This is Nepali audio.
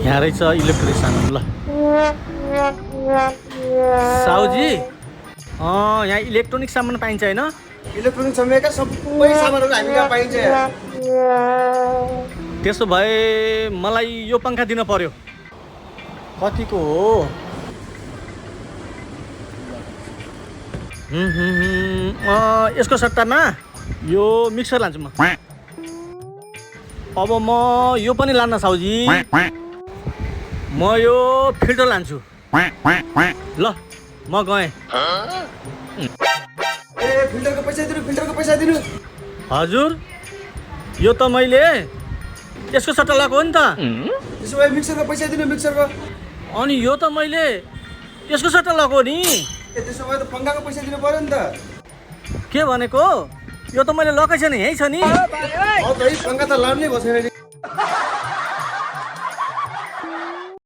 यहाँ रहेछ इलेक्ट्रोनिक सामान ल साउजी यहाँ इलेक्ट्रोनिक सामान पाइन्छ होइन इलेक्ट्रोनिक समयका सबै सामानहरू हामी कहाँ पाइन्छ यहाँ। त्यसो भए मलाई यो पङ्खा दिन पर्यो कतिको हो यसको सट्टामा यो मिक्सर लान्छु म अब म यो पनि लान्न साउजी म यो फिल्टर लान्छु ल म गएँ ए फिल्टरको पैसा दिनु हजुर यो त मैले यसको सट्टा लगाएको हो नि त त्यसो भए मिक्सरको पैसा दिनु मिक्सरको। अनि यो त मैले यसको सट्टा लगाएको नि ए त्यसो भए त पङ्खाको पैसा दिनु पर्यो नि त। के भनेको यो त मैले लगाएको छैन यहीँ छ नि पङ्खा त लानै भएको छैन नि।